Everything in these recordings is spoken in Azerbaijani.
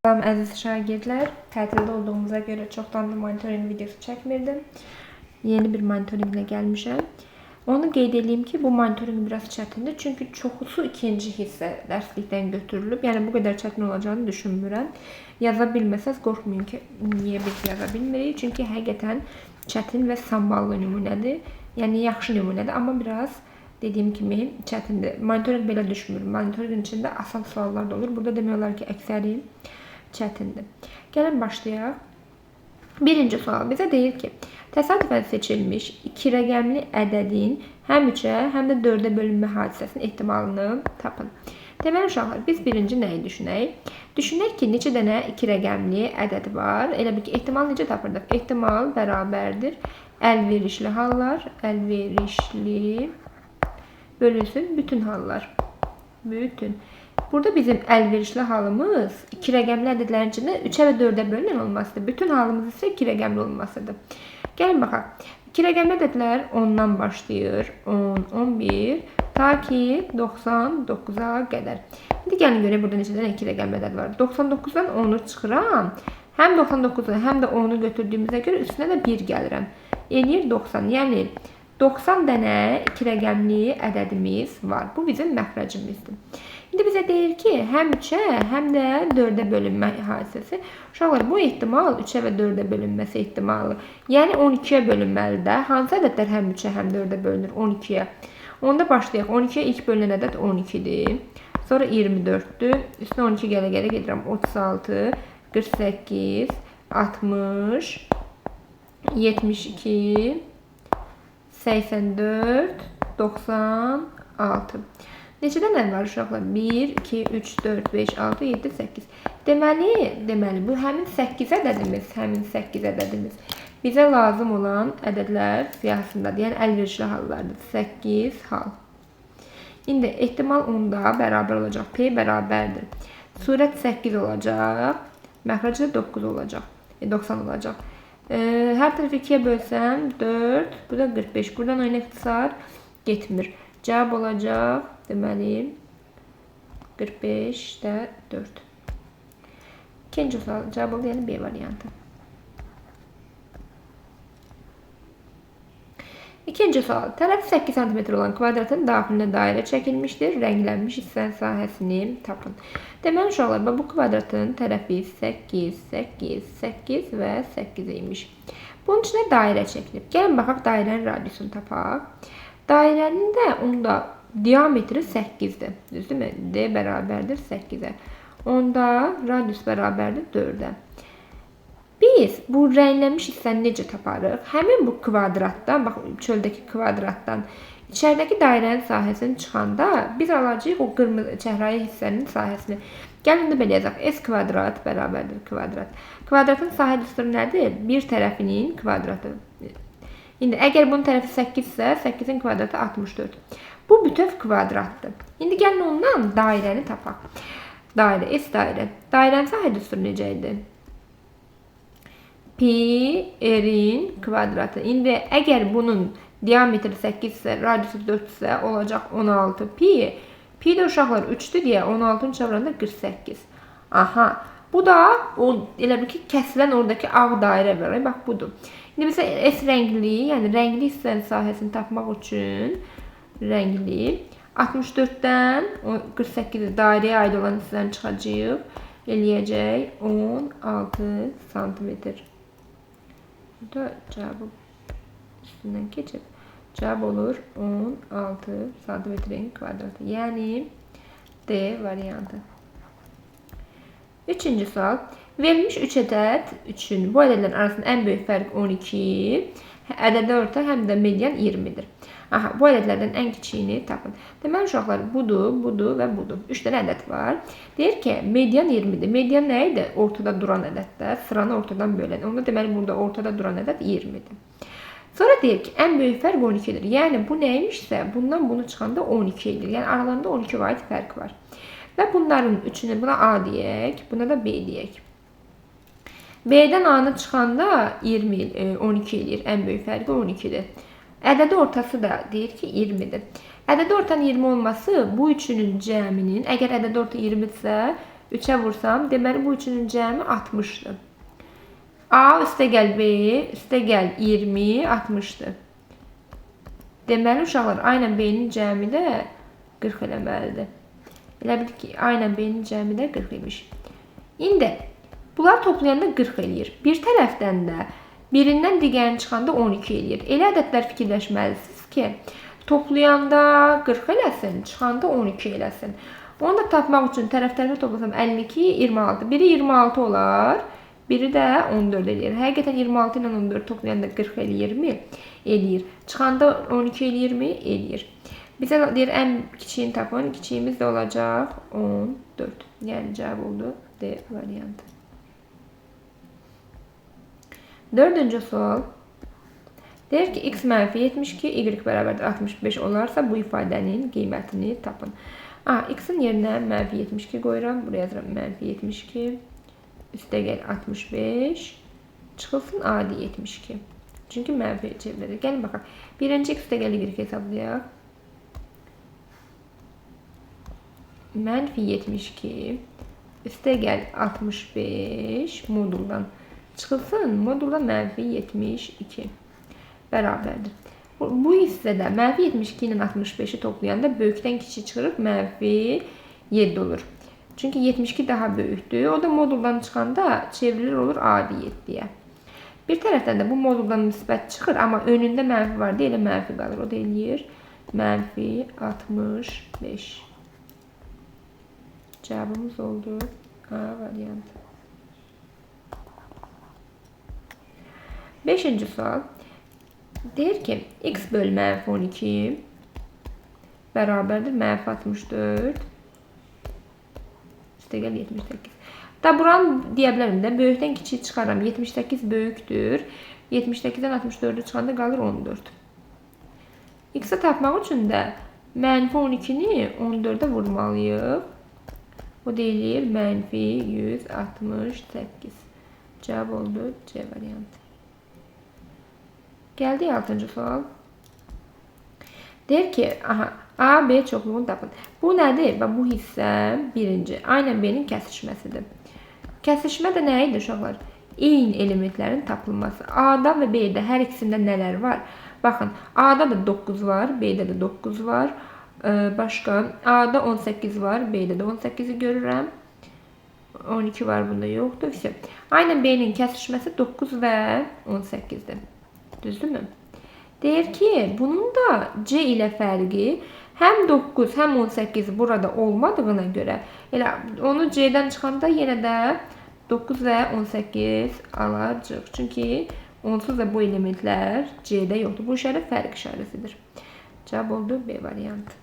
Salam əziz şagirdlər, tətildə olduğumuza görə çoxdandır monitorinq videosu çəkmirdim. Yeni bir monitorinqlə gəlmişəm. Onu qeyd edeyim ki, bu monitorinq biraz çətindir. Çünki çoxusu ikinci hissə dərslikdən götürülüb. Yəni bu qədər çətin olacağını düşünmürəm. Yaza bilməsəz qorxmayın ki, niyə biz yaza bilmirik? Çünki həqiqətən çətin və samballı nümunədir. Yəni yaxşı nümunədir, amma biraz dediyim kimi çətindir. Monitorinq belə düşmür. Monitorinqin içində asan suallar da olur. Burada demək olar ki, əksəri çətindir. Gəlin başlayaq. Birinci sual bizə deyir ki, təsadüfən seçilmiş iki rəqəmli ədədin həm 3-ə, həm də 4-ə bölünmə hadisəsinin ehtimalını tapın. Deməli uşaqlar, biz birinci nəyi düşünək? Düşünək ki, neçə dənə iki rəqəmli ədəd var. Elə bil ki, ehtimal necə tapırdıq? Ehtimal bərabərdir əlverişli hallar, əlverişli bölünsün bütün hallar. Bütün. Burada bizim əlverişli halımız iki rəqəmli ədədlərin içində 3-ə və 4-ə bölünən olmasıdır. Bütün halımız isə iki rəqəmli olmasıdır. Gəlin baxaq. İki rəqəmli ədədlər 10-dan başlayır. 10, 11, ta ki 99-a qədər. İndi gəlin görək burada neçə dənə iki rəqəmli ədəd var. 99-dan 10-u çıxıram. Həm 99-u, həm də 10-u götürdüyümüzə görə üstünə də 1 gəlirəm. Eləyir 90. Yəni 90 dənə iki rəqəmli ədədimiz var. Bu bizim məxrəcimizdir. İndi bizə deyir ki, həm 3-ə, həm də 4-ə bölünmə hadisəsi. Uşaqlar, bu ehtimal 3-ə və 4-ə bölünməsi ehtimalı. Yəni 12-yə bölünməlidir də. Hansı ədədlər həm 3-ə, həm 4-ə bölünür? 12-yə. Onda başlayaq. 12-yə ilk bölünən ədəd 12-dir. Sonra 24-dür. Üstünə 12 gələ-gələ gedirəm. 36, 48, 60, 72, 84, 96. Neçə dənə var uşaqlar? 1, 2, 3, 4, 5, 6, 7, 8. Deməli, bu həmin 8 ədədimiz, həmin 8 ədədimiz bizə lazım olan ədədlər siyahısındadır. Yəni əlverişli hallardır. 8 hal. İndi ehtimal 10-da bərabər olacaq. P bərabərdir. Surət 8 olacaq. Məxrəci də 9 olacaq. 90 olacaq. Hər tərəfi 2-yə bölsəm 4, bu da 45. Buradan oyuna ixtisar getmir. Cavab olacaq, deməli, 45-də 4. İkinci sual cavab oldu, yəni B variantı. İkinci sual. Tərəfi 8 cm olan kvadratın daxilinə dairə çəkilmişdir. Rənglənmiş hissənin sahəsini tapın. Deməli, uşaqlar, bu kvadratın tərəfi 8, 8, 8 və 8 imiş. Bunun içinə dairə çəkilib. Gəlin baxaq, dairənin radiusunu tapaq. Dairənin də onda diametri 8-dir. Düzdürmü? D bərabərdir 8-ə. Onda radius bərabərdir 4-ə. Biz bu rənglənmiş hissəni necə taparıq? Həmin bu kvadratdan, bax çöldəki kvadratdan içəridəki dairənin sahəsini çıxanda biz alacağıq o qırmızı çəhrayı hissənin sahəsini. Gəlin indi belə yazaq. S kvadrat bərabərdir kvadrat. Kvadratın sahə düsturu nədir? Bir tərəfinin kvadratı. İndi əgər bunun tərəfi 8 isə 8-in kvadratı 64. Bu bütöv kvadratdır. İndi gəlin ondan dairəni tapaq. Dairə, S dairə. Dairənin sahə düsturu necə idi? Pi r-in kvadratı. İndi əgər bunun diametri 8 isə, radiusu 4 isə olacaq 16 pi. Pi də uşaqlar 3-dür deyə 16-nı çevirəndə 48. Aha, bu da o elə bil ki, kəsilən oradakı ağ dairə var. Bax budur. İndi bizə S rəngli, yəni rəngli hissənin sahəsini tapmaq üçün rəngli 64-dən 48 dairəyə aid olan hissəni çıxacağıq. Eləyəcək 16 santimetr. Burada cavabı üstündən keçib. Cavab olur 16 santimetrin kvadratı. Yəni D variantı. Üçüncü sual. Verilmiş 3 ədəd üçün bu ədədlərin arasında ən böyük fərq 12, ədədi orta həm də median 20-dir. Aha, bu ədədlərdən ən kiçiyini tapın. Deməli uşaqlar, budur, budur və budur. 3 dənə ədəd var. Deyir ki, median 20-dir. Median nə idi? Ortada duran ədəddə, sıranı ortadan bölən. Onda deməli burada ortada duran ədəd 20-dir. Sonra deyir ki, ən böyük fərq 12-dir. Yəni bu nəymişsə, bundan bunu çıxanda 12 edir. Yəni aralarında 12 vahid fərq var. Və bunların üçünü buna A deyək, buna da B deyək. B-dən A-nı çıxanda 12 eləyir. Ən böyük fərqi 12-dir. Ədədi ortası da deyir ki, 20-dir. Ədədi ortanın 20 olması bu üçünün cəminin, əgər ədədi orta 20-dirsə, 3-ə vursam, deməli bu üçünün cəmi 60-dır. A üstə gəl B, üstə gəl 20, 60-dır. Deməli, uşaqlar, A ilə B-nin cəmi də 40 eləməlidir. Elə bil ki, A ilə B-nin cəmi də 40 imiş. İndi, bunlar toplayanda 40 eləyir. Bir tərəfdən də birindən digərini çıxanda 12 eləyir. Elə ədədlər fikirləşməlisiniz ki, toplayanda 40 eləsin, çıxanda 12 eləsin. Onu da tapmaq üçün tərəf-tərəfə toplasam 52, 26. Biri 26 olar, biri də 14 eləyir. Həqiqətən 26 ilə 14 toplayanda 40 eləyirmi? Eləyir. Çıxanda 12 eləyirmi? Eləyir. Bizə deyir, ən kiçiyini tapın. Kiçiyimiz də olacaq 14. Yəni cavab oldu D variantı. Dördüncü sual. Deyir ki, x mənfi 72, y bərabərdir 65 olarsa bu ifadənin qiymətini tapın. X-in yerinə mənfi 72 qoyuram. Buraya yazıram mənfi 72. Üstə gəl 65. Çıxılsın adi 72. Çünki mənfi çevrilir. Gəlin baxaq. Birinci x üstə gəl y hesablayaq. Mənfi 72. Üstə gəl 65 moduldan. Çıxılsın modulda mənfi 72 bərabərdir. Bu hissədə mənfi 72 ilə 65-i toplayanda böyükdən kiçik çıxırıq, mənfi 7 olur. Çünki 72 daha böyükdür. O da moduldan çıxanda çevrilir olur adi 7-yə. Bir tərəfdən də bu moduldan müsbət çıxır, amma önündə mənfi var deyə elə mənfi qalır. O da eləyir mənfi 65. Cavabımız oldu A variantı. Beşinci sual. Deyir ki, x bölü mənfi 12 bərabərdir mənfi 64 üstə gəl 78. Da buranı deyə bilərəm də, böyükdən kiçik çıxaram. 78 böyükdür. 78-dən 64-ü çıxanda qalır 14. X-i tapmaq üçün də mənfi 12-ni 14-ə vurmalıyıq. O da eləyir mənfi 168. Cavab oldu C variantı. Gəldik 6-cı sual. Deyir ki, aha, A, B çoxluğunu tapın. Bu nədir? Və bu hissə birinci. A ilə B-nin kəsişməsidir. Kəsişmə də nə idi uşaqlar? Eyni elementlərin tapılması. A-da və B-də hər ikisində nələr var? Baxın, A-da da 9 var, B-də də 9 var. Başqa, A-da 18 var, B-də də 18-i görürəm. 12 var, bunda yoxdur. A ilə B-nin kəsişməsi 9 və 18-dir. Düzdürmü? Deyir ki, bunun da C ilə fərqi həm 9, həm 18 burada olmadığına görə, elə onu C-dən çıxanda yenə də 9 və 18 alacaq. Çünki onsuz da bu elementlər C-də yoxdur. Bu işarə fərq işarəsidir. Cavab oldu B variantı.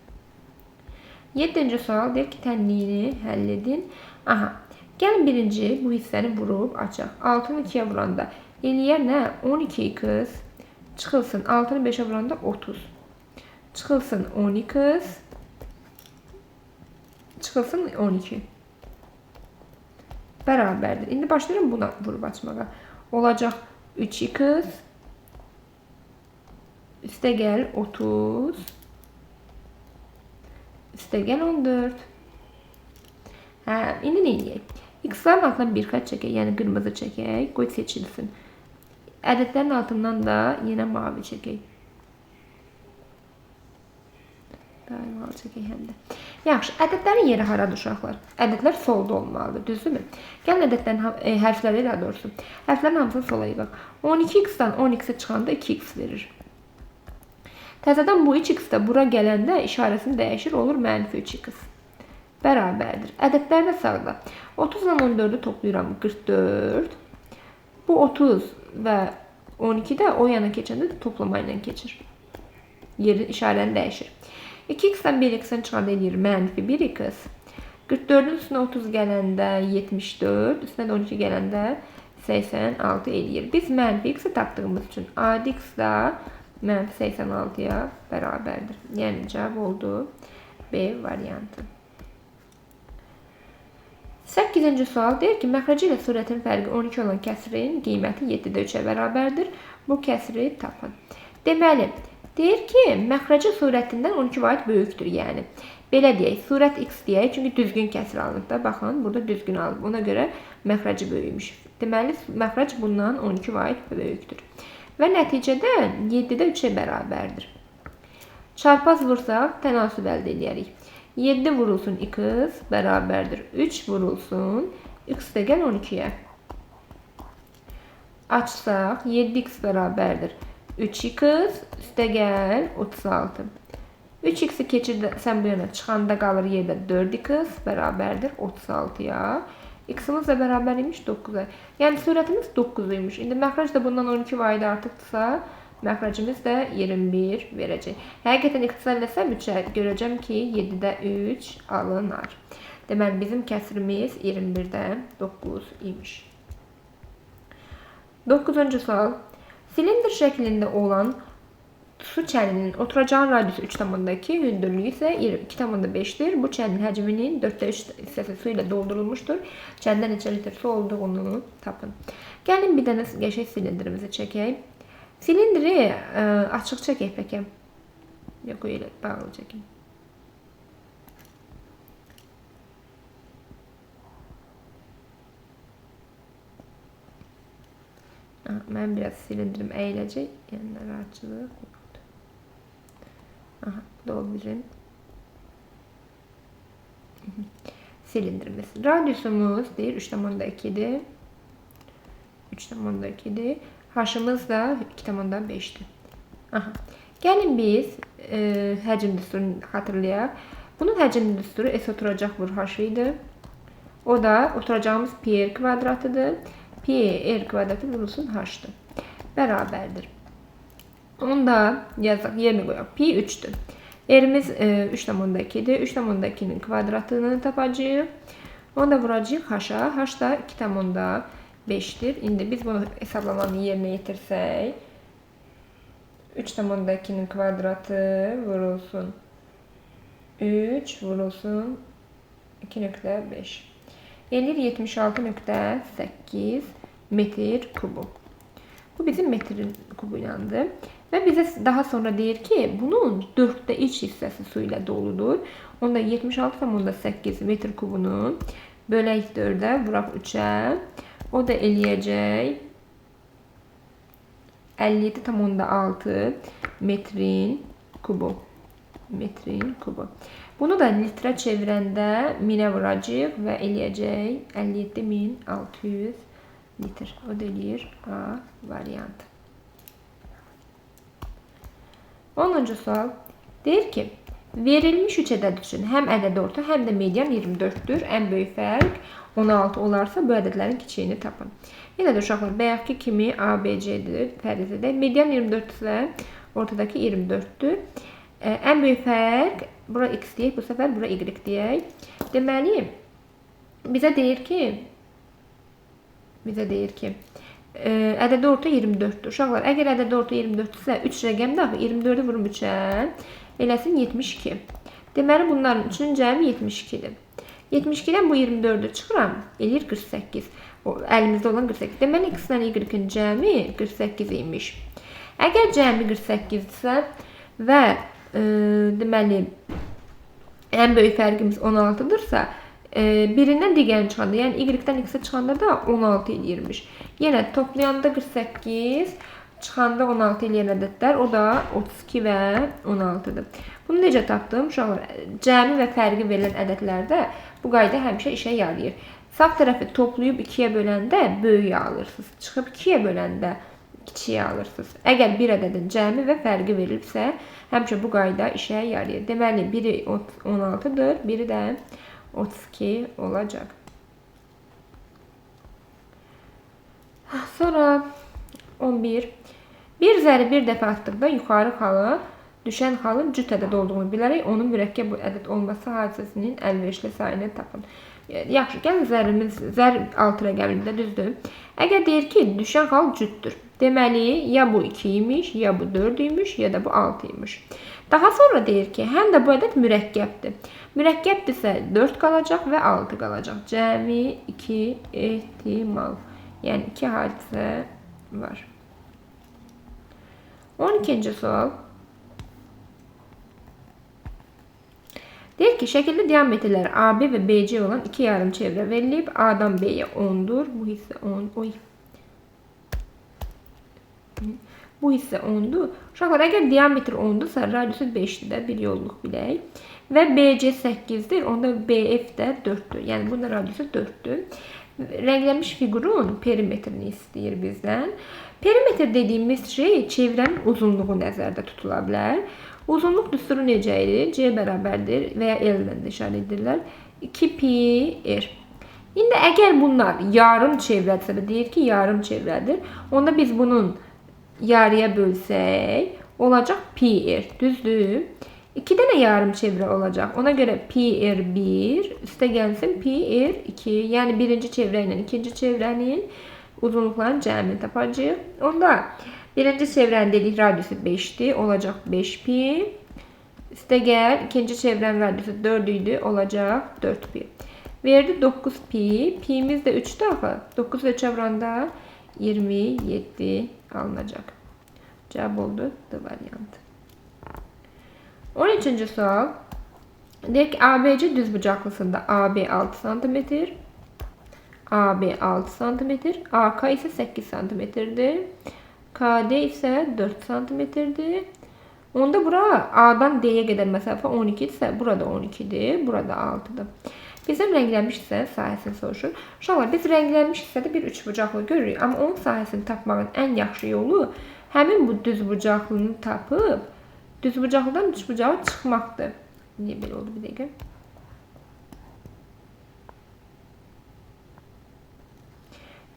7-ci sual deyir ki, tənliyini həll edin. Aha, gəlin birinci bu hissəni vurub açaq. 6-nı 2-yə vuranda eləyər nə? 12x çıxılsın. 6-nı 5-ə vuranda 30. Çıxılsın 10x. Çıxılsın 12. Bərabərdir. İndi başlayıram buna vurub açmağa. Olacaq 3x. Üstə gəl 30. Üstə gəl 14. Hə, indi nə eləyək? X-ların altından bir xətt çəkək, yəni qırmızı çəkək. Qoy seçilsin. Ədədlərin altından da yenə mavi çəkək. Daima çəkək həm də. Yaxşı, ədədlərin yeri haradır uşaqlar? Ədədlər solda olmalıdır, düzdürmü? Gəlin ədədlərin hərfləri daha doğrusu. Hərflərin hamısını sola yığaq. 12x-dan 10x-ə çıxanda 2x verir. Təzədən bu 3x də bura gələndə işarəsini dəyişir, olur mənfi 3x. Bərabərdir. Ədədlər də sağda. 30 ilə 14-ü toplayıram, 44. Bu 30 və 12 də o yana keçəndə də toplama ilə keçir. Yerin işarəni dəyişir. 2x-dən 1x-dən çıxanda eləyir mənfi 1x. 44-ün üstünə 30 gələndə 74, üstünə də 12 gələndə 86 eləyir. Biz mənfi x-i tapdığımız üçün adi x da mənfi 86-ya bərabərdir. Yəni cavab oldu B variantı. 8-ci sual deyir ki, məxrəci ilə sürətin fərqi 12 olan kəsrin qiyməti 7-də 3-ə bərabərdir. Bu kəsri tapın. Deməli, deyir ki, məxrəci sürətindən 12 vahid böyükdür, yəni. Belə deyək, sürət x deyək, çünki düzgün kəsir alınıb da. Baxın, burada düzgün alınıb. Ona görə məxrəci böyümüş. Deməli, məxrəc bundan 12 vahid böyükdür. Və nəticədə 7-də 3-ə bərabərdir. Çarpaz vursaq, tənasüb əldə edərik. 7 vurulsun x bərabərdir. 3 vurulsun x də gəl 12-yə. Açsaq, 7x bərabərdir. 3x üstə gəl 36. 3x-i keçirsən bu yana çıxanda qalır yerdə 4x bərabərdir 36-ya. X-imiz də bərabər imiş 9-a. Yəni sürətimiz 9 imiş. İndi məxrəc də bundan 12 vahid artıqdırsa, məxrəcimiz də 21 verəcək. Həqiqətən ixtisar eləsəm 3-ə görəcəm ki, 7-də 3 alınar. Deməli, bizim kəsirimiz 21-də 9 imiş. 9-cu sual. Silindr şəklində olan su çəninin oturacağın radiusu 3,2, hündürlüyü isə 2,5-dir. Bu çənin həcminin 4-də 3 hissəsi su ilə doldurulmuşdur. Çəndə neçə litr su olduğunu tapın. Gəlin bir dənə qəşəng silindrimizi çəkək. Silindri açıq çəkək bəlkə. Yox, elə bağlı çəkim. Mən biraz silindrim əyiləcək. Yəni narahatçılıq yoxdur. Aha, bu da o bizim silindrimiz. Radiusumuz deyir 3,2-dir. 3,2-dir. H'ımız da 2,5-dir. Aha. Gəlin biz həcm düsturunu xatırlayaq. Bunun həcm düsturu S oturacaq vur H idi. O da oturacağımız pi r kvadratıdır. Pi r kvadratı vurulsun H'dır. Bərabərdir. Onu da yazaq, yerinə qoyaq. Pi 3-dür. R'imiz 3,2-dir. 3,2-nin kvadratını tapacağıq. Onu da vuracağıq H-a. H da 2,5-dir. İndi biz bunu hesablamanı yerinə yetirsək, 3,2-nin kvadratı vurulsun 3 vurulsun 2,5. Eləyir 76,8 metr kubu. Bu bizim metrin kubu ilandır. Və bizə daha sonra deyir ki, bunun 4-də 3 hissəsi su ilə doludur. Onda 76,8 metr kubunu bölək 4-ə, vuraq 3-ə. O da eləyəcək 57,6 metrin kubu. Metrin kubu. Bunu da litrə çevirəndə 1000-ə vuracaq və eləyəcək 57.600 litr. O da eləyir A variantı. 10-cu sual. Deyir ki, verilmiş 3 ədəd üçün həm ədəd orta, həm də median 24-dür. Ən böyük fərq 16 olarsa bu ədədlərin kiçiyini tapın. Yenə də uşaqlar, bayaqki kimi A, B, C-dir fərz edək. Median 24-dürsə ortadakı 24-dür. Ən böyük fərq bura X deyək, bu səfər bura Y deyək. Deməli, bizə deyir ki, ədədi orta 24-dür. Uşaqlar, əgər ədədi orta 24-dürsə, 3 rəqəm də 24-ü vurum 3-ə, eləsin 72. Deməli, bunların üçünün cəmi 72-dir. 72-dən bu 24-ü çıxıram, eləyir 48. O, əlimizdə olan 48. Deməli, X-lə Y-in cəmi 48 imiş. Əgər cəmi 48-dirsə və deməli, ən böyük fərqimiz 16-dırsa, birindən digərini çıxanda, yəni Y-dən X-ə çıxanda da 16 eləyirmiş. Yenə toplayanda 48, çıxanda 16 eləyən ədədlər, o da 32 və 16-dır. Bunu necə tapdım? Uşaqlar, cəmi və fərqi verilən ədədlərdə bu qayda həmişə işə yarayır. Sağ tərəfi toplayıb 2-yə böləndə böyüyü alırsınız. Çıxıb 2-yə böləndə kiçiyi alırsınız. Əgər bir ədədin cəmi və fərqi verilibsə, həmişə bu qayda işə yarayır. Deməli, biri 16-dır, biri də 32 olacaq. Sonra 11. Bir zəri bir dəfə atdıqda yuxarı xalı düşən xalın cüt ədəd olduğunu bilərək onun mürəkkəb ədəd olması hadisəsinin əlverişli sayını tapın. Yaxşı, gəlin zərimiz, zər 6 rəqəmində düzdür. Əgər deyir ki, düşən xal cütdür. Deməli, ya bu 2 imiş, ya bu 4 imiş, ya da bu 6 imiş. Daha sonra deyir ki, həm də bu ədəd mürəkkəbdir. Mürəkkəbdirsə 4 qalacaq və 6 qalacaq. Cəmi 2 ehtimal. Yəni 2 hadisə var. 12-ci sual. Deyir ki, şəkildə diametrləri AB və BC olan iki yarım çevrə verilib. A-dan B-yə 10-dur. Bu hissə 10. Oy. Bu hissə 10-dur. Uşaqlar, əgər diametr 10-dursa, radiusu 5-dir də, bir yolluq bilək. Və BC 8-dir, onda BF də 4-dür. Yəni, bunun radiusu 4-dür. Rənglənmiş fiqurun perimetrini istəyir bizdən. Perimetr dediyimiz şey çevrənin uzunluğu nəzərdə tutula bilər. Uzunluq düsturu necə idi? C bərabərdir və ya L ilə də işarə edirlər. 2 pi r. İndi əgər bunlar yarım çevrədirsə, deyir ki, yarım çevrədir. Onda biz bunun yarıya bölsək, olacaq pi r. Düzdür? 2 dənə yarım çevrə olacaq. Ona görə pi r1 üstə gəlsin pi r2. Yəni birinci çevrə ilə ikinci çevrənin uzunluqlarının cəmini tapacağıq. Onda birinci çevrənin dedik radiusu 5-dir. Olacaq 5 pi. Üstə gəl, ikinci çevrənin radiusu 4 idi. Olacaq 4 pi. Verdi 9 pi. Pimiz də 3-dür axı. 9 və 3-ə vuranda 27 alınacaq. Cavab oldu D variantı. 13-cü sual. Deyir ki, ABC düzbucaqlısında AB 6 cm, AB 6 cm, AK isə 8 cm-dir. KD isə 4 cm-dir. Onda bura A-dan D-yə qədər məsafə 12 isə burada 12-dir, burada 6-dır. Bizdən rənglənmiş hissənin sahəsini soruşur. Uşaqlar, biz rənglənmiş hissədə bir üçbucaqlı görürük. Amma onun sahəsini tapmağın ən yaxşı yolu həmin bu düzbucaqlını tapıb düzbucaqlıdan üçbucağa çıxmaqdır. Niyə belə oldu bir dəqiqə?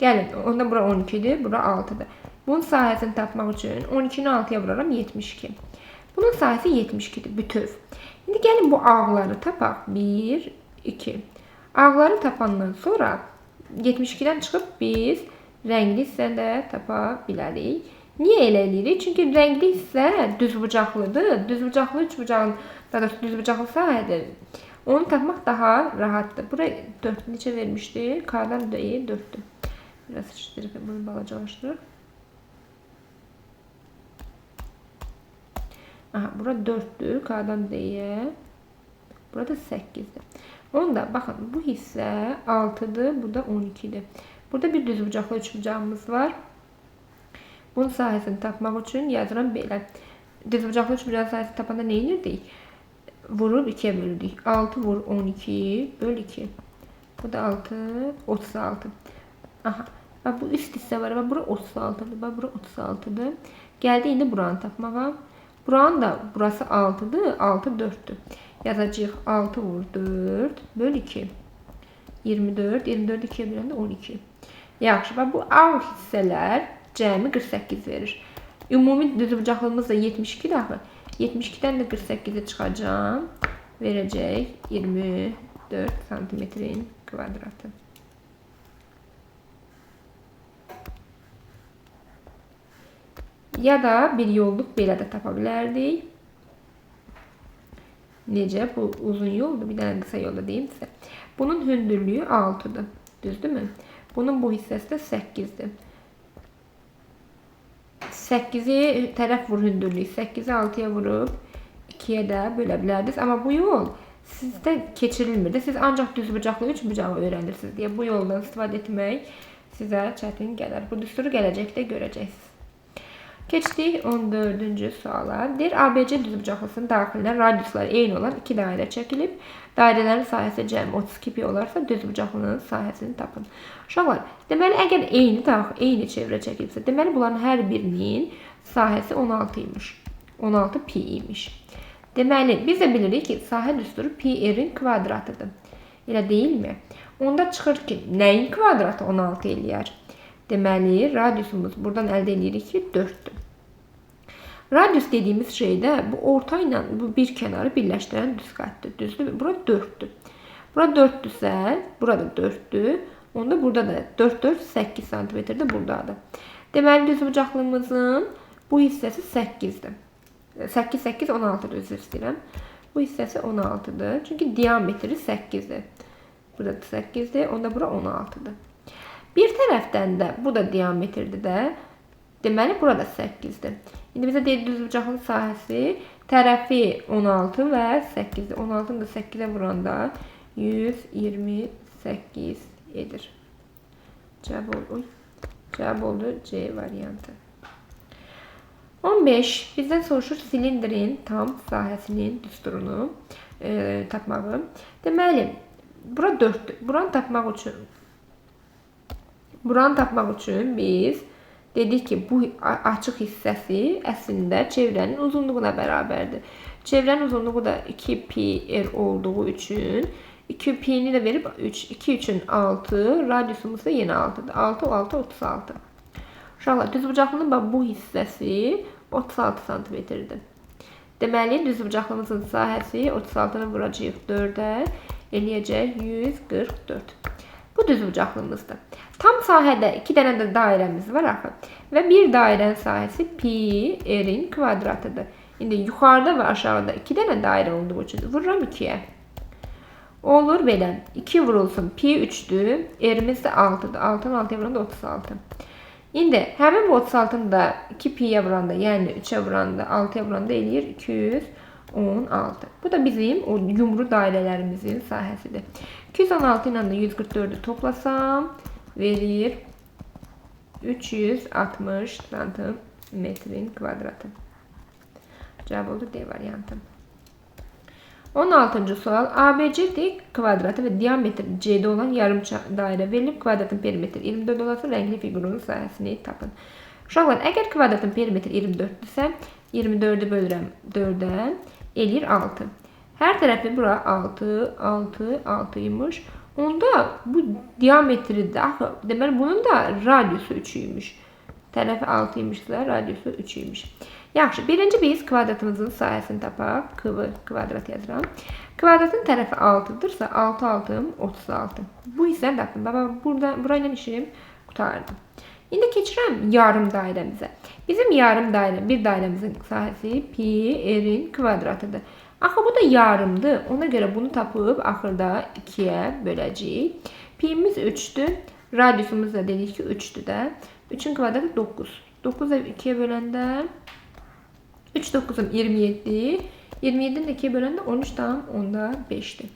Gəlin, onda bura 12-dir, bura 6-dır. Bunun sahəsini tapmaq üçün 12-ni 6-ya vuraram 72. Bunun sahəsi 72-dir, bütöv. İndi gəlin bu ağları tapaq. 1, 2. Ağları tapandan sonra 72-dən çıxıb biz rəngli hissəni də tapa bilərik. Niyə elə eləyirik? Çünki rəngli hissə düzbucaqlıdır. Düzbucaqlı üçbucağın, daha doğrusu düzbucaqlı sahədir. Onu tapmaq daha rahatdır. Bura 4 neçə vermişdi? K-dan D-yə 4-dür. Biraz şişdirib bunu balacalaşdırır. Aha, bura 4-dür. K-dan D-yə. Burada 8-dir. Onda baxın, bu hissə 6-dır, bu da 12-dir. Burada bir düzbucaqlı üçbucağımız var. Bunun sahəsini tapmaq üçün yazıram belə. Düzbucaqlı üçbucağın sahəsini tapanda nə edirdik? Vurub 2-yə bölürdük. 6 vur 12 böl 2. Bu da 6, 36. Aha, bax, bu üst hissə var. Bax, bura 36-dır. Bax, bura 36-dır. Gəldi indi buranı tapmağa. Buranın da burası 6-dır. 6 4-dür. Yazacağıq 6 vur 4 böl 2. 24. 24 2-yə böləndə 12. Yaxşı, bax, bu ağ hissələr cəmi 48 verir. Ümumi düzbucaqlığımız da 72-dir axı. 72-dən də 48-i çıxacağam. Verəcək 24 santimetrin kvadratı. Ya da bir yolluq belə də tapa bilərdik. Necə? Bu uzun yoldur. Bir dənə qısa yolda deyim sizə. Bunun hündürlüyü 6-dır. Düzdürmü? Bunun bu hissəsi də 8-dir. 8-i tərəf vur hündürlüyü. 8-i 6-ya vurub 2-yə də bölə bilərdiniz. Amma bu yol sizdə keçirilmir də. Siz ancaq düzbucaqlı üçbucağı öyrənirsiniz deyə bu yoldan istifadə etmək sizə çətin gələr. Bu düsturu gələcəkdə görəcəksiniz. Keçdik 14-cü suala. Deyir, ABC düzbucaqlısının daxilinə radiusları eyni olan iki dairə çəkilib. Dairələrin sahəsi cəmi 32 pi olarsa, düzbucaqlının sahəsini tapın. Uşaqlar, deməli, əgər eyni çevrə çəkilibsə, deməli, bunların hər birinin sahəsi 16 imiş. 16 pi imiş. Deməli, biz də bilirik ki, sahə düsturu pi r-in kvadratıdır. Elə deyilmi? Onda çıxır ki, nəyin kvadratı 16 eləyər? Deməli, radiusumuz buradan əldə edirik ki, 4-dür. Radius dediyimiz şeydə bu orta ilə bu bir kənarı birləşdirən düz xəttdir. Düzdür? Bura 4-dür. Bura 4-dürsə, burada 4-dür. Onda burada da 4, 4, 8 santimetr də buradadır. Deməli, düzbucaqlığımızın bu hissəsi 8-dir. 8, 8, 16-dır, üzr istəyirəm. Bu hissəsi 16-dır. Çünki diametri 8-dir. Burada 8-dir, onda bura 16-dır. Bir tərəfdən də bu da diametrdir də. Deməli, burada 8-dir. İndi bizə deyir düzbucaqlının sahəsi tərəfi 16 və 8-dir. 16-nı da 8-ə vuranda 128 edir. Cavab oldu. Cavab oldu C variantı. 15. Bizdən soruşur silindirin tam sahəsinin düsturunu tapmağı. Deməli, bura 4-dür. Buranı tapmaq üçün biz dedik ki, bu açıq hissəsi əslində çevrənin uzunluğuna bərabərdir. Çevrənin uzunluğu da 2 pi r olduğu üçün 2 pi'ni də verib 3, 2 üçün 6, radiusumuz da yenə 6-dır. 6, 6, 36. Uşaqlar, düzbucaqlının bax bu hissəsi 36 santimetrdir. Deməli, düzbucaqlımızın sahəsi 36-nı vuracağıq 4-ə, eləyəcək 144. Bu düzbucaqlımızdır. Tam sahədə 2 dənə də dairəmiz var axı. Və bir dairənin sahəsi pi r-in kvadratıdır. İndi yuxarıda və aşağıda 2 dənə dairə olduğu üçün vururam 2-yə. Olur belə. 2 vurulsun. Pi 3-dür. R-imiz də 6-dır. 6-nı 6-ya vuranda 36. İndi həmin bu 36-nı da 2 pi-yə vuranda, yəni 3-ə vuranda, 6-ya vuranda eləyir 216. Bu da bizim o yumru dairələrimizin sahəsidir. 216 ilə də 144-ü toplasam verir 360 santimetrin kvadratı. Cavab oldu D variantı. 16. Sual. ABCD kvadratı və diametr CD olan yarım dairə verilib. Kvadratın perimetri 24 olarsa rəngli fiqurun sahəsini tapın. Uşaqlar, əgər kvadratın perimetri 24-dürsə, 24-ü bölürəm 4-ə, eləyir 6. Hər tərəfi bura 6, 6, 6 imiş. Onda bu diametri də, axı, deməli bunun da radiusu 3 imiş. Tərəfi 6 imişsə, radiusu 3 imiş. Yaxşı, birinci biz kvadratımızın sahəsini tapaq. Kv kvadrat yazıram. Kvadratın tərəfi 6-dırsa, 6, 6, 36. Bu hissəni tapdım. Baba, burayla işim qurtardı. İndi keçirəm yarım dairəmizə. Bizim yarım dairə, bir dairəmizin sahəsi pi r-in kvadratıdır. Axı, bu da yarımdır. Ona görə bunu tapıb axırda 2-yə böləcəyik. Pi'miz 3-dür. Radiusumuz da dedik ki, 3-dür də. 3-ün kvadratı 9. 9-u 2-yə böləndə 3 9-um 27. 27-ni də 2-yə böləndə 13,5-dir.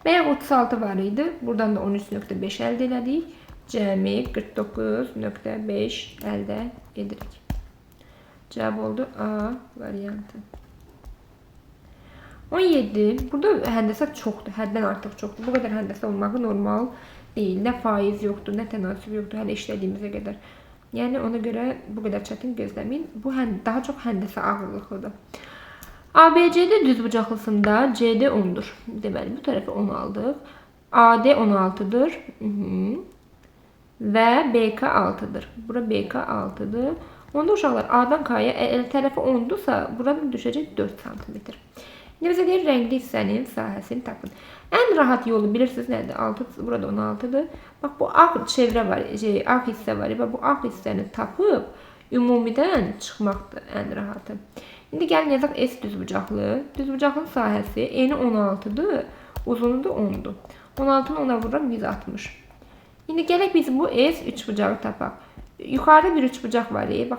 Bayaq 36 var idi. Buradan da 13,5 əldə elədik. Cəmi 49,5 əldə edirik. Cavab oldu A variantı. 17. Burada həndəsə çoxdur. Həddən artıq çoxdur. Bu qədər həndəsə olmağı normal deyil. Nə faiz yoxdur, nə tənasüb yoxdur. Hələ işlədiyimizə qədər. Yəni ona görə bu qədər çətin gözləməyin. Bu daha çox həndəsə ağırlıqlıdır. ABCD düzbucaqlısında CD 10-dur. Deməli, bu tərəfi 10 aldıq. AD 16-dır. Və BK 6-dır. Bura BK 6-dır. Onda uşaqlar A-dan K-ya tərəfi 10-dursa, buradan düşəcək 4 sm. İndi bizə deyir, rəngli hissənin sahəsini tapın. Ən rahat yolu bilirsiniz nədir? 6, burada 16-dır. Bax, bu ağ çevrə var, ağ hissə var. Bax, bu ağ hissəni tapıb ümumidən çıxmaqdır ən rahatı. İndi gəlin yazaq S düzbucaqlı. Düzbucaqlının sahəsi eni 16-dır, uzunu da 10-dur. 16-nı 10-a vururam 160. İndi gələk biz bu S üçbucağı tapaq. Yuxarıda bir üçbucaq var. Bax,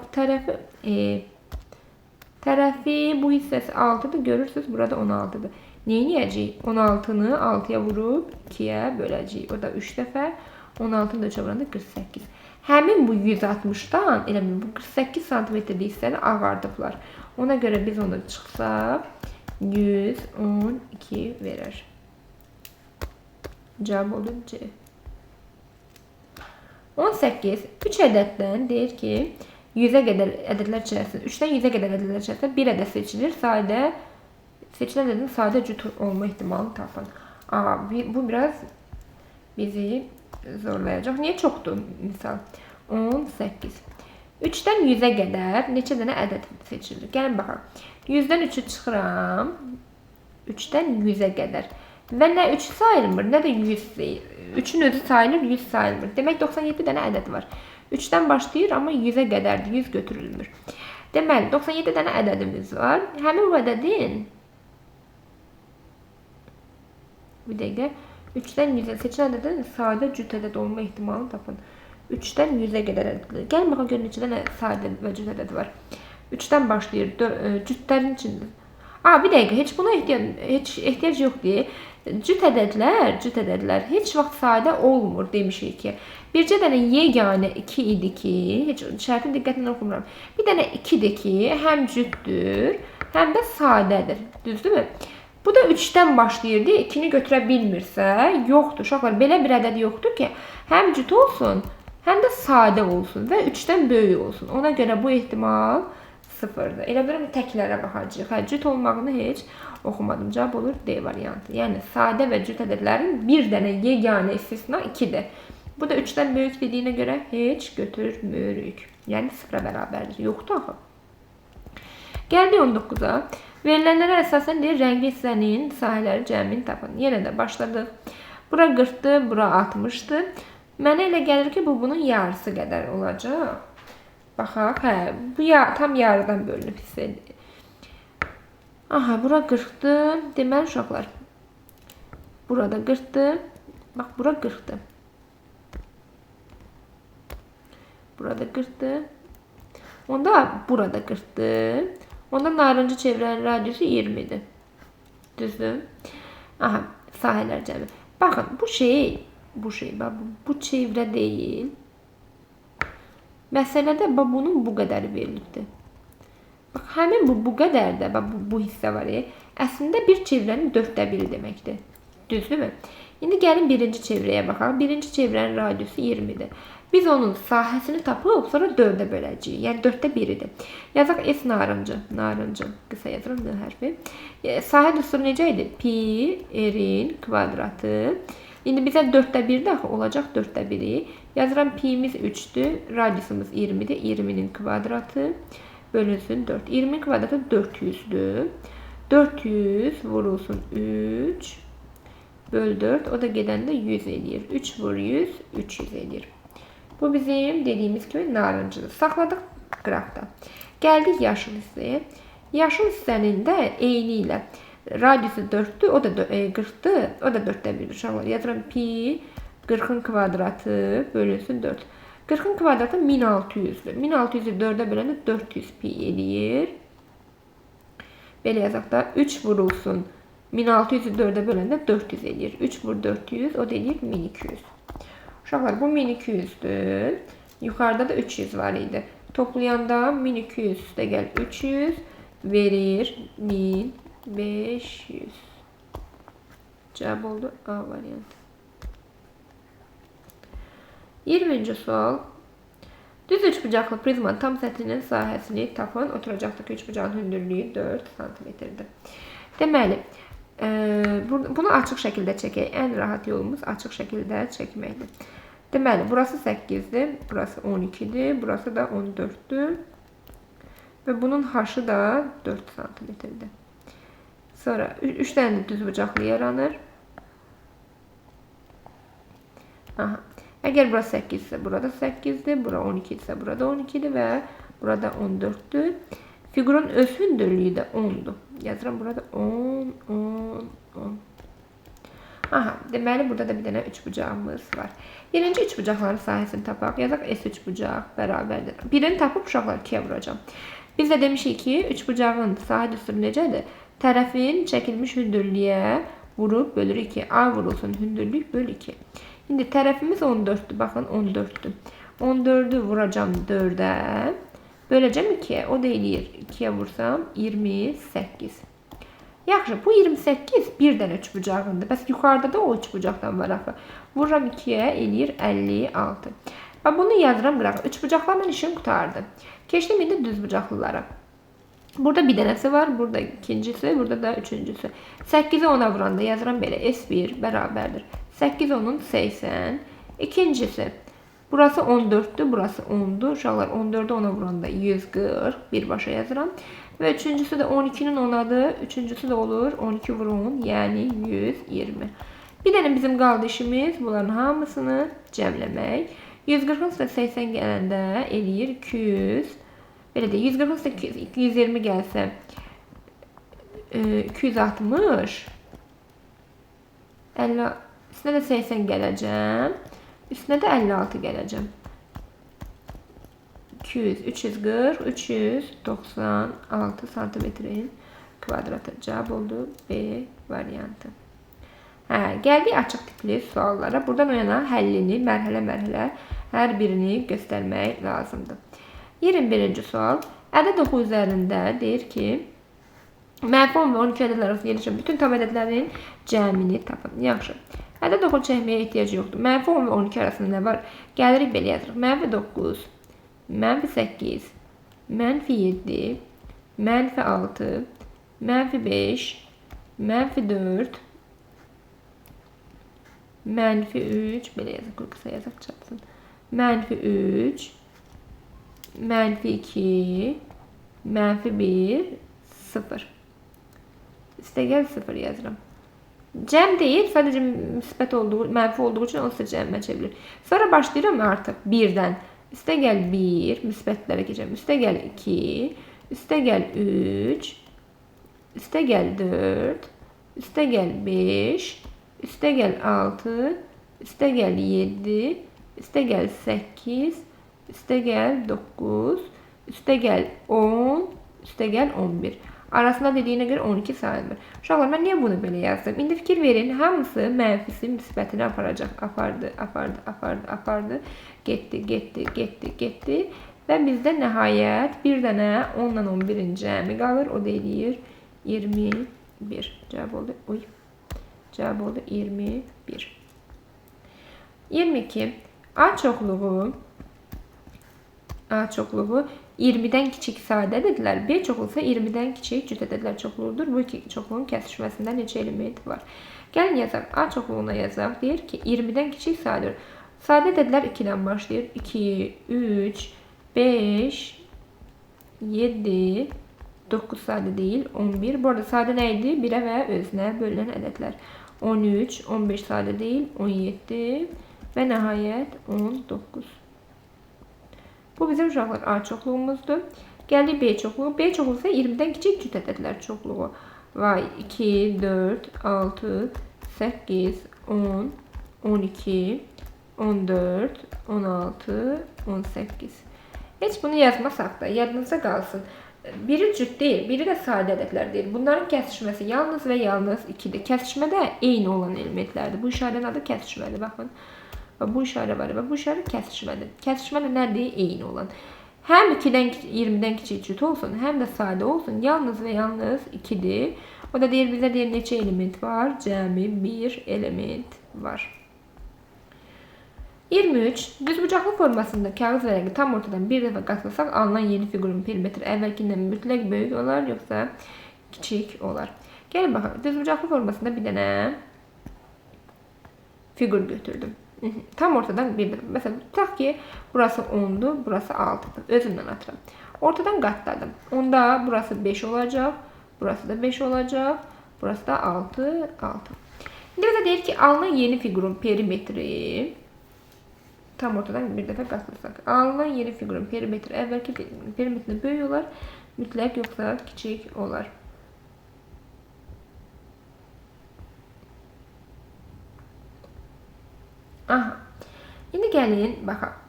tərəfi bu hissəsi 6-dır. Görürsünüz, burada 16-dır. Nə edəcəyik? 16-nı 6-ya vurub 2-yə böləcəyik. O da 3 dəfə. 16-nı da 3-ə vuranda 48. Həmin bu 160-dan, elə bil, bu 48 santimetrlik hissəni ağardıblar. Ona görə biz onu çıxsaq 112 verər. Cavab olur C. 18. 3 ədəddən deyir ki, 100-ə qədər ədədlər içərisində, 3-dən 100-ə qədər ədədlər içərisində bir ədəd seçilir. Sadə, seçilən ədədin sadə cüt olma ehtimalını tapın. Bu biraz bizi zorlayacaq. Niyə çoxdur misal? 18. 3-dən 100-ə qədər neçə dənə ədəd seçilir? Gəlin baxaq. 100-dən 3-ü çıxıram. 3-dən 100-ə qədər. Və nə 3 sayılmır, nə də 100. 3-ün özü sayılır, 100 sayılmır. Demək 97 dənə ədəd var. 3-dən başlayır, amma 100-ə qədərdir, 100 götürülmür. Deməli, 97 dənə ədədimiz var. Həmin bu ədədin bir dəqiqə 3-dən 100-ə seçilən ədədin sadə cüt ədəd olma ehtimalını tapın. 3-dən 100-ə qədər ədədlər. Gəlin baxaq görün neçə dənə sadə və cüt ədəd var. 3-dən başlayır, cütlərin içində. Bir dəqiqə, heç buna ehtiyac yoxdur. Cüt ədədlər heç vaxt sadə olmur demişik ki. Bircə dənə yeganə 2 idi ki, heç şərti diqqətlə oxumuram. Bir dənə 2-dir ki, həm cütdür, həm də sadədir. Düzdürmü? Bu da 3-dən başlayırdı, 2-ni götürə bilmirsə, yoxdur. Uşaqlar, belə bir ədəd yoxdur ki, həm cüt olsun, həm də sadə olsun və 3-dən böyük olsun. Ona görə bu ehtimal 0-dır. Elə bilirəm, təklərə baxacağıq. Hə, cüt olmağını heç oxumadım. Cavab olur D variantı. Yəni, sadə və cüt ədədlərin bir dənə yeganə istisna 2-dir. Bu da 3-dən böyük dediyinə görə heç götürmürük. Yəni, 0-a bərabərdir. Yoxdur axı. Gəldik 19-a. Verilənlərə əsasən deyir, rəngli hissənin sahələri cəmini tapın. Yenə də başladıq. Bura 40-dır, bura 60-dır. Mənə elə gəlir ki, bu bunun yarısı qədər olacaq. Baxaq, hə, bu tam yarıdan bölünüb hissə. Aha, bura 40-dır. Deməli, uşaqlar, burada 40-dır. Bax, bura 40-dır. Burada 40-dır. Onda burada 40-dır. Onda narıncı çevrənin radiusu 20-dir. Düzdür? Aha, sahələr cəmi. Baxın, bu şey, bax, bu çevrə deyil. Məsələdə bax, bunun bu qədəri verilibdir. Bax, həmin bu qədər də, bax, bu hissə var. Əslində, bir çevrənin 4də 1-i deməkdir. Düzdürmü? İndi gəlin birinci çevrəyə baxaq. Birinci çevrənin radiusu 20-dir. Biz onun sahəsini tapıb, sonra 4-ə böləcəyik. Yəni, 4də 1-idir. Yazaq S narıncı. Narıncı. Qısa yazıram N hərfi. Sahə düsturu necə idi? Pi R-in kvadratı. İndi bizə 4də 1-dir axı, olacaq 4də 1-i. Yazıram pi-miz 3-dür, radiusumuz 20-dir, 20-nin kvadratı bölünsün 4. 20-nin kvadratı 400-dür. 400 vurulsun 3 böl 4, o da gedəndə 100 eləyir. 3 vur 100, 300 eləyir. Bu bizim dediyimiz kimi narıncıdır. Saxladıq qrafda. Gəldik yaşıl hissəyə. Yaşıl hissənin də eyni ilə radiusu 4-dür, o da 40-dır, o da 4də 1-dir. Uşaqlar, yazıram pi 40-ın kvadratı bölünsün 4. 40-ın kvadratı 1600-dür. 1600-ü 4-ə böləndə 400 pi eləyir. Belə yazaq da 3 vurulsun. 1600-ü 4-ə böləndə 400 eləyir. 3 vur 400, o da eləyir 1200. Uşaqlar, bu 1200-dür. Yuxarıda da 300 var idi. Toplayanda 1200 də gəl 300 verir 1500. Cavab oldu A variantı. 20-ci sual. Düz üçbucaqlı prizmanın tam səthinin sahəsini tapın. Oturacaqdakı üçbucağın hündürlüyü 4 sm-dir. Deməli, bunu açıq şəkildə çəkək. Ən rahat yolumuz açıq şəkildə çəkməkdir. Deməli, burası 8-dir, burası 12-dir, burası da 14-dür. Və bunun haşı da 4 sm-dir. Sonra 3 dənə də düzbucaqlı yaranır. Aha. Əgər burası 8 isə burada 8-dir, bura 12 isə burada 12-dir və burada 14-dür. Figurun öz hündürlüyü də 10-dur. Yazıram burada 10, 10, 10. Aha, deməli burada da bir dənə üçbucağımız var. Birinci üçbucaqların sahəsini tapaq. Yazaq S üçbucaq bərabərdir. Birini tapıb uşaqlar 2-yə vuracağam. Biz də demişik ki, üçbucağın sahə düsturu necədir? Tərəfin çəkilmiş hündürlüyə vurub bölür 2. A vurulsun hündürlük böl 2. İndi tərəfimiz 14-dür. Baxın 14-dür. 14-ü vuracağam 4-ə. Böləcəm 2-yə. O da eləyir. 2-yə vursam 28. Yaxşı, bu 28 bir dənə üçbucağındır. Bəs yuxarıda da o üçbucaqdan var axı. Vururam 2-yə, eləyir 56. Bax, bunu yazıram qırağa. Üçbucaqlarla işim qurtardı. Keçdim indi düzbucaqlılara. Burada bir dənəsi var, burada ikincisi, burada da üçüncüsü. 8-i 10-a vuranda yazıram belə. S1 bərabərdir. 8 10-un 80. İkincisi, burası 14-dür, burası 10-dur. Uşaqlar, 14-ü 10-a vuranda 140, birbaşa yazıram. Və üçüncüsü də 12-nin 10-adır. Üçüncüsü də olur 12 vur 10, yəni 120. Bir dənə bizim qaldı işimiz, bunların hamısını cəmləmək. 140-ın üstə 80 gələndə eləyir 200. Belə deyək, 140-ın üstə 220 gəlsə 260. 50, üstünə də 80 gələcəm. Üstünə də 56 gələcəm. 200, 340, 396 santimetrin kvadratı. Cavab oldu B variantı. Hə, gəldik açıq tipli suallara. Buradan o yana həllini mərhələ-mərhələ hər birini göstərmək lazımdır. 21-ci sual. Ədəd oxu üzərində deyir ki, mənfi 10 və 12 ədədlər arasında yerləşən bütün tam ədədlərin cəmini tapın. Yaxşı. Ədəd oxu çəkməyə ehtiyac yoxdur. Mənfi 10 və 12 arasında nə var? Gəlirik belə yazırıq. Mənfi 9, mənfi 8, mənfi 7, mənfi 6, mənfi 5, mənfi 4, mənfi 3, belə yazaq, qısa yazaq çatsın. Mənfi 3, mənfi 2, mənfi 1, 0. Üstəgəl 0 yazıram. Cəm deyil, sadəcə müsbət olduğu, mənfi olduğu üçün onsuz da cəmə çevrilir. Sonra başlayıram artıq 1-dən. Üstəgəl 1, müsbətlərə keçirəm. Üstəgəl 2, üstəgəl 3, üstəgəl 4, üstəgəl 5, üstəgəl 6, üstəgəl 7, üstəgəl 8, üstəgəl 9, üstəgəl 10, üstəgəl 11. Arasında dediyinə görə 12 sayılmır. Uşaqlar, mən niyə bunu belə yazdım? İndi fikir verin, hamısı mənfisi müsbətini aparacaq. Apardı, apardı, apardı, apardı. Getdi, getdi, getdi, getdi. Və bizdə nəhayət bir dənə 10 ilə 11-in cəmi qalır. O da eləyir 21. Cavab oldu. Uy. Cavab oldu 21. 22. A çoxluğu 20-dən kiçik sadə ədədlər, B çoxluğu isə 20-dən kiçik cüt ədədlər çoxluğudur. Bu iki çoxluğun kəsişməsində neçə element var? Gəlin yazaq. A çoxluğuna yazaq. Deyir ki, 20-dən kiçik sadə. Sadə ədədlər 2-dən başlayır. 2, 3, 5, 7, 9 sadə deyil, 11. Bu arada sadə nə idi? 1-ə və özünə bölünən ədədlər. 13, 15 sadə deyil, 17 və nəhayət 19. Bu bizim uşaqlar A çoxluğumuzdur. Gəldik B çoxluğu. B çoxluğu isə 20-dən kiçik cüt ədədlər çoxluğu. Vay, 2, 4, 6, 8, 10, 12, 14, 16, 18. Heç bunu yazmasaq da yadınıza qalsın. Biri cüt deyil, biri də sadə ədədlər deyil. Bunların kəsişməsi yalnız və yalnız 2-dir. Kəsişmə də eyni olan elementlərdir. Bu işarənin adı kəsişmədir. Baxın. Bu işarə var və bu işarə kəsişmədir. Kəsişmə də nədir? Eyni olan. Həm 2-dən 20-dən kiçik cüt olsun, həm də sadə olsun. Yalnız və yalnız 2-dir. O da deyir, bizə deyir neçə element var? Cəmi 1 element var. 23. Düzbucaqlı formasında kağız vərəqi tam ortadan bir dəfə qatlasaq, alınan yeni fiqurun perimetri əvvəlkindən mütləq böyük olar, yoxsa kiçik olar. Gəlin baxaq. Düzbucaqlı formasında bir dənə fiqur götürdüm. Tam ortadan bir dəfə. Məsələn, tutaq ki, burası 10-dur, burası 6-dır. Özümdən atıram. Ortadan qatladım. Onda burası 5 olacaq, burası da 5 olacaq, burası da 6, 6. İndi bizə deyir ki, alınan yeni fiqurun perimetri tam ortadan bir dəfə qatlasaq. Alınan yeni fiqurun perimetri əvvəlki perimetrindən böyük olar, mütləq yoxsa kiçik olar. Aha. İndi gəlin, baxaq.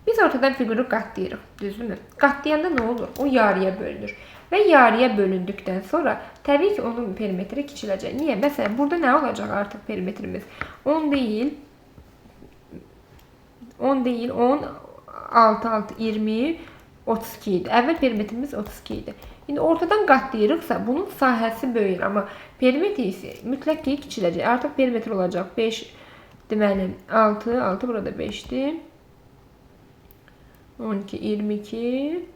Biz ortadan fiquru qatlayırıq, düzdürmü? Qatlayanda nə olur? O yarıya bölünür. Və yarıya bölündükdən sonra təbii ki, onun perimetri kiçiləcək. Niyə? Məsələn, burada nə olacaq artıq perimetrimiz? 10 deyil, 10 deyil, 10, 6, 6, 20, 32 idi. Əvvəl perimetrimiz 32 idi. İndi ortadan qatlayırıqsa, bunun sahəsi böyüyür. Amma perimetri isə mütləq ki, kiçiləcək. Artıq perimetr olacaq 5, deməli 6, 6 burada 5-dir. 12, 22,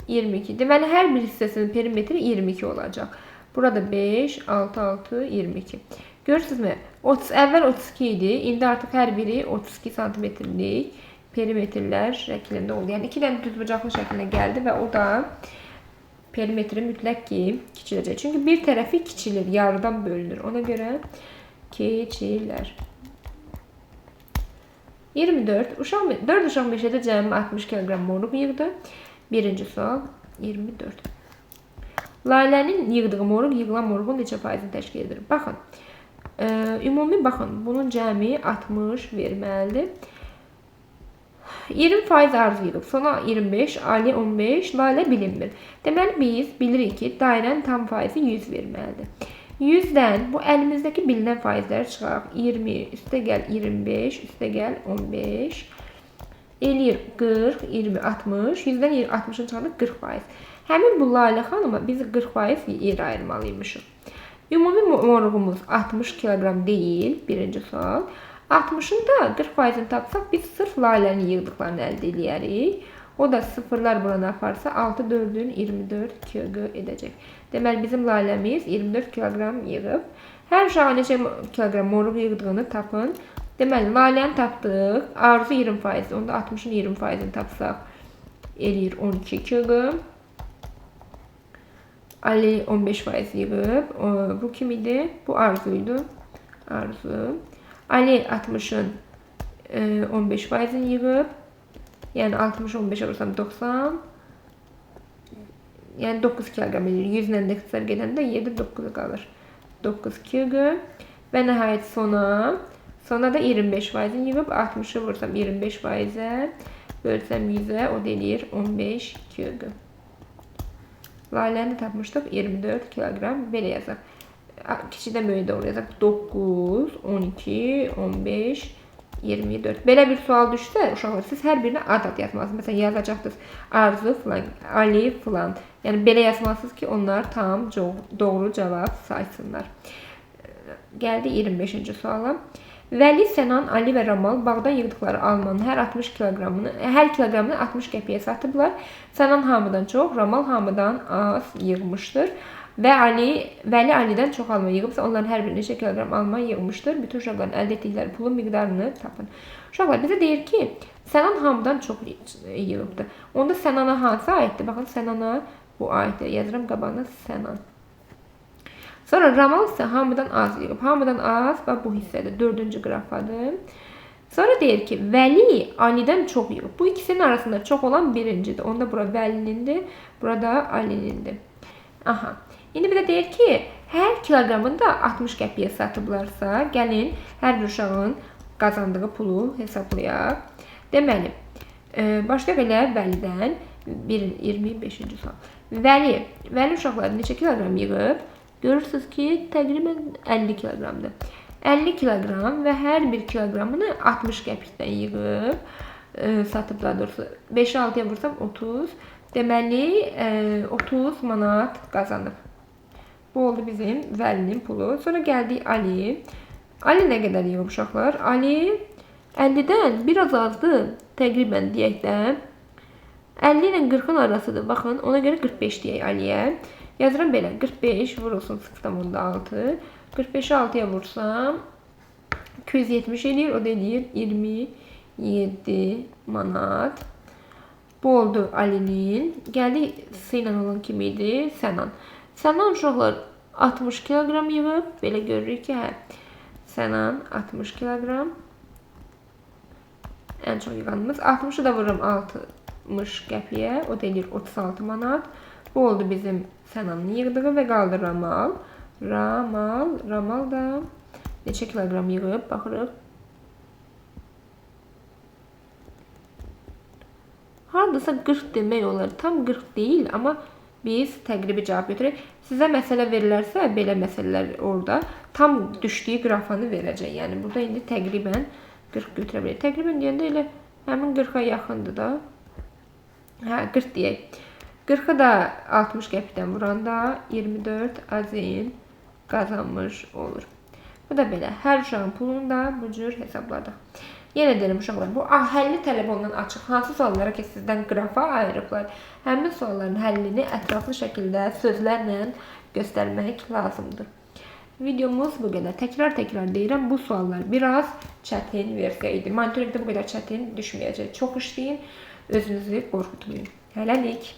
22. Deməli, hər bir hissəsinin perimetri 22 olacaq. Burada 5, 6, 6, 22. Görürsünüzmü? Əvvəl 32 idi. İndi artıq hər biri 32 santimetrlik perimetrlər şəklində oldu. Yəni, 2 dənə düzbucaqlı şəklinə gəldi və o da perimetri mütləq ki, kiçiləcək. Çünki bir tərəfi kiçilir, yarıdan bölünür. Ona görə kiçilər. 24. 4 uşaq meşədə cəmi 60 kg moruq yığdı. Birinci sual 24. Lalənin yığdığı moruq yığılan moruğun neçə faizini təşkil edir? Baxın, Ümumi baxın, bunun cəmi 60 verməlidir. 20% Arzu yığıb, sonra 25, Ali 15, Lalə bilinmir. Deməli, biz bilirik ki, dairənin tam faizi 100 verməlidir. 100-dən bu əlimizdəki bilinən faizləri çıxaraq 20, üstə gəl 25, üstə gəl 15, eləyir 40, 20, 60, 100-dən 60-ın çıxanda 40%. Həmin bu Lalə xanıma biz 40% yer ayırmalıymışıq. Ümumi moruğumuz 60 kiloqram deyil, birinci sual. 60-ın da 40%-ni tapsaq, biz sırf Lalənin yığdıqlarını əldə eləyərik. O da sıfırlar buranı aparsa 6, 4-ün 24 kg edəcək. Deməli, bizim Laləmiz 24 kiloqram yığıb. Hər uşağa neçə kiloqram moruq yığdığını tapın. Deməli, Laləni tapdıq. Arzu 20%, onda 60-ın 20%-ni tapsaq eləyir 12 kg. Ali 15% yığıb. Bu kim idi? Bu Arzuydu. Arzu. Ali 60-ın 15%-ni yığıb. Yəni 60 15-ə vursam 90. Yəni 9 kiloqram eləyir. 100 ilə də ixtisar gedəndə 7 9 qalır. 9 kg. Və nəhayət sona. Sona da 25%-ni yığıb. 60-ı vursam 25%-ə, bölsəm 100-ə, o da eləyir 15 kg. Laləni tapmışdıq 24 kiloqram. Belə yazaq. Kiçikdən böyüyə doğru yazaq. 9, 12, 15, 24. Belə bir sual düşsə, uşaqlar, siz hər birinə ad-ad yazmalısınız. Məsələn, yazacaqsınız Arzu filan, Ali filan. Yəni, belə yazmalısınız ki, onlar tam doğru cavab saysınlar. Gəldi 25-ci suala. Vəli, Sənan, Ali və Ramal bağdan yığdıqları almanın hər 60 kiloqramını, hər kiloqramını 60 qəpiyə satıblar. Sənan hamıdan çox, Ramal hamıdan az yığmışdır. Və Vəli Alidən çox alma yığıbsa, onların hər biri neçə kiloqram alma yığmışdır. Bütün uşaqların əldə etdikləri pulun miqdarını tapın. Uşaqlar, bizə deyir ki, Sənan hamıdan çox yığıbdır. Onda Sənana hansı aiddir? Baxın, Sənana bu aiddir. Yazıram qabağına Sənan. Sonra Ramal isə hamıdan az yığıb. Hamıdan az, bax bu hissədə 4-cü qrafadır. Sonra deyir ki, Vəli Alidən çox yığıb. Bu ikisinin arasında çox olan birincidir. Onda bura Vəlinindir, burada Alinindir. Aha. İndi bir də deyir ki, hər kiloqramını da 60 qəpiyə satıblarsa, gəlin hər bir uşağın qazandığı pulu hesablayaq. Deməli, başlayaq elə Vəlidən. 25-ci sual. Vəli uşaqları neçə kiloqram yığıb? Görürsünüz ki, təqribən 50 kiloqramdır. 50 kiloqram və hər bir kiloqramını 60 qəpikdən yığıb, satıb daha doğrusu 5-i 6-ya vursam 30. Deməli, 30 manat qazanıb. Bu oldu bizim Vəlinin pulu. Sonra gəldik Ali. Ali nə qədər yığıb uşaqlar? Ali 50-dən biraz azdır, təqribən deyək də. 50 ilə 40-ın arasıdır. Baxın, ona görə 45 deyək Aliyə. Yazıram belə, 45 vurulsun 0,6. 45-i 6-ya vursam 270 eləyir, o da eləyir 27 manat. Bu oldu Alinin. Gəldik S ilə olan kim idi? Sənan. Sənan uşaqlar 60 kiloqram yığıb. Belə görürük ki, hə, Sənan 60 kiloqram. Ən çox yığanımız. 60-ı da vururam 60 qəpiyə. O da eləyir 36 manat. Bu oldu bizim Sənanın yığdığı və qaldı Ramal. Ramal da neçə kiloqram yığıb? Baxırıq. Haradasa 40 demək olar. Tam 40 deyil, amma biz təqribi cavab götürək. Sizə məsələ verilərsə, belə məsələlər orada tam düşdüyü qrafanı verəcək. Yəni, burada indi təqribən 40 götürə bilir. Təqribən deyəndə elə həmin 40-a yaxındır da. Hə, 40 deyək. 40-ı da 60 qəpikdən vuranda 24 azin qazanmış olur. Bu da belə. Hər uşağın pulunu da bu cür hesabladıq. Yenə deyirəm uşaqlar, bu həlli tələb olunan açıq hansı suallara ki sizdən qrafa ayırıblar, həmin sualların həllini ətraflı şəkildə sözlərlə göstərmək lazımdır. Videomuz bu qədər. Təkrar-təkrar deyirəm, bu suallar biraz çətin versiya idi. Monitoringdə bu qədər çətin düşməyəcək. Çox işləyin, özünüzü qorxutmayın. Hələlik.